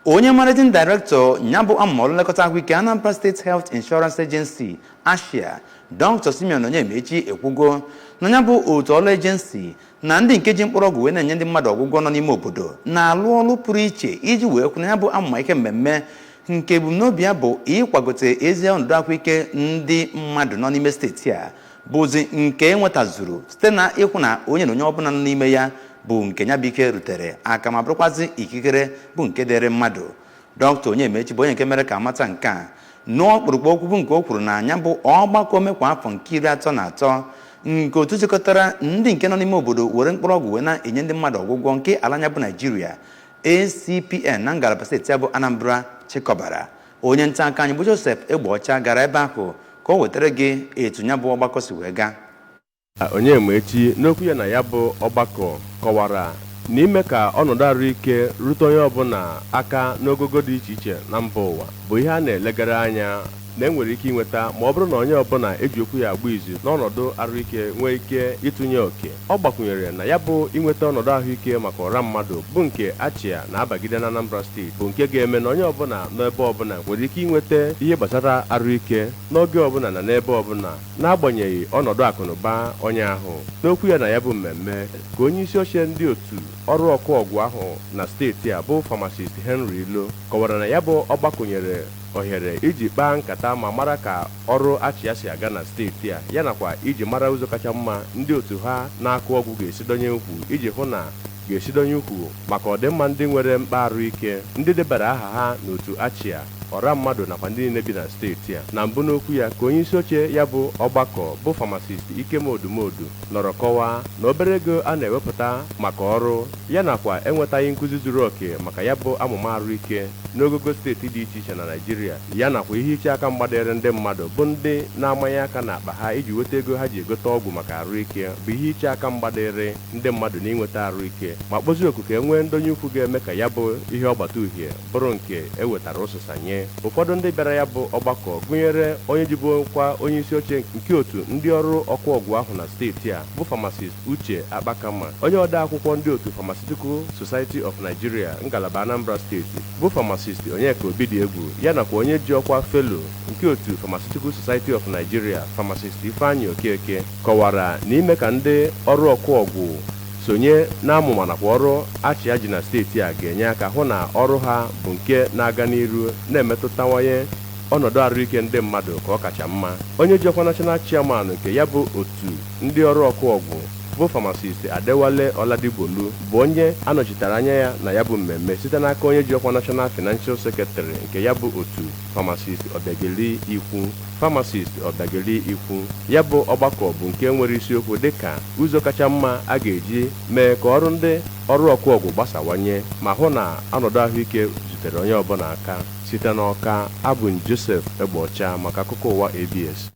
Onye managing director ya bụ amụma ọrụ nlekọta ahụike Anambra State Health Insurance Agency, ASHIA, Dr. Simeon Onyemaechi, ekwugo na ya bụ otu ọrụ agency na ndị nke ji mkpụrụ ọgwụ wee na-enye ndị mmadụ ọgwụgwọ nọ n'ime obodo na-alụ ọrụ pụrụ iche iji wee kwụ na ya bụ amụma ihe mmemme nke ebumnobi ya bụ ịkwagote ezi ọnọdụ ahụike ndị mmadụ nọ n'ime steeti a, bụzi nke enwetazuru site na ịhụ na onye na onye ọbụla nọ n'ime ya bụ nke ya bụ ike rutere aka ma bụrụkwazị ikikere bụ nke dịrị mmadụ. Dọkịta Onyemaechi bụ onye nke mere ka amata nke a n'ọkpụrụkpụ okwu bụ nke o kwuru na ya bụ ọgbakọ omekwa afọ nke 33 nke otu jikọtara ndị nke nọ n'ime obodo were mkpụrụ ọgwụ wee na-enye ndị mmadụ ọgwụgwọ nke ala anya bụ Naijiria, ACPN, na ngalaba steeti ya bụ Anambra chịkọbara. Onye nta aka anyị bụ Joseph Egbeọcha gara ebe ahụ ka o wetara gị etu ya bụ ọgbakọ si wee gaa. Onyemaechi, n'okwu ya na ya bụ ọgbakọ, kọwara na ime ka ọnọdụ ahụike rute onye ọbụla aka n'ogogo dị iche iche na mba ụwa bụ ihe a na-elegara anya na enwere ike inweta ma ọ bụrụ na onye ọbụla eji okwu ya agba izu n'ọnọdụ ahụike nwee ike ịtụnye oke. Ọ gbakwunyere na ya bụ inweta ọnọdụ ahụike maka ọra mmadụ bụ nke ASHIA na-abagide na Anambra Steeti bụ nke ga-eme na onye ọbụla n'ebe ọbụla nwere ike inweta ihe gbasara ahụike n'oge ọbụla na n'ebe ọbụla, n'agbanyeghị ọnọdụ akụnụba onye ahụ. N'okwu ya na ya bụ mmemme, ka onye isi oche ndị otu ọrụ ọkụ ọgwụ ahụ na steeti a bụ Pharmacist Henry Ilo kọwara na ya bụ ọgbakọ nyere ohere iji kpaa nkata ma mara ka ọrụ ASHIA si aga na steeti a, ya nakwa iji mara ụzọ kacha mma ndị otu ha na-akụ ọgwụ ga-esi donye ukwu iji hụ na ga-esi donye ukwu maka ọdịmma ndị nwere mkpa ahụike, ndị debara aha ha n'otu ASHIA, ọra mmadụ nakwa ndị niile bi na steeti a. Na mbụ n'okwu ya, ka onye isi oche ya bụ ọgbakọ bụ Pharmacist Ikem Odumodu nọrọ kọwaa na obere ego a na-ewepụta maka ọrụ ya nakwa enwetaghị nkụzi zuru oke maka ya bụ amụma ahụike n'ogogo steeti dị iche iche na Naịjirịa, ya nakwa ihe iche aka mgbadere ndị mmadụ bụ ndị na-amanye aka n'akpa ha iji nweta ego ha ji egote ọgwụ maka ahụike bụ ihe iche aka mgbadere ndị mmadụ n'inweta ahụike, ma kpọzie oku ka e nwee ndonye ukwu ga-eme ka ya bụ ihe ọgbata uhie bụrụ nke e wetara ụsụsa nye ụfọdụ. Ndị bịara ya bụ ọgbakọ gụnyere onye jibụkwa onye isi oche nke otu ndị ọrụ ọkụ ọgwụ ahụ na steeti a bụ Pharmacist Uche Akpakama, onye ode akwụkwọ ndị otu Pharmaceutical Society of Nigeria ngalaba Anambra Steeti bụ Pharmacist Onyeka Obidiegwu, ya nakwa onye ji ọkwa fellow nke otu Pharmaceutical Society of Nigeria, Pharmacist Ifeanyị Okeke, kọwara na ime ka ndị ọrụ ọkụ ọgwụ sonye n'amụma nakwa ọrụ ASHIA ji na steeti a ga-enye aka hụ na ọrụ ha bụ nke na-aga n'iru na-emetụtawanye ọnọdụ ahụike ndị mmadụ ka ọ kacha mma. Onye ji ọkwa national chairman nke ya bụ otu ndị ọrụ ọkụ ọgwụ bụ Pharmacist Adewale Oladigbolu bụ onye anọchitere anya ya na ya bụ mmemme site n'aka onye ji ọkwa national financial secretary nke ya bụ otu, Pharmacist Obiageli Ikwu. Pharmacist Obiageli Ikwu, ya bụ ọgbakọ bụ nke nwere isiokwu dịka ụzọ kacha mma a ga-eji mee ka ọrụ ndị ọrụ ọkụ ọgwụ gbasawanye ma hụ na ọnọdụ ahụike zutere onye ọbụla aka. Site n'Ọka, abụ m Joseph Egbeọcha maka akụkọ ụwa ABS.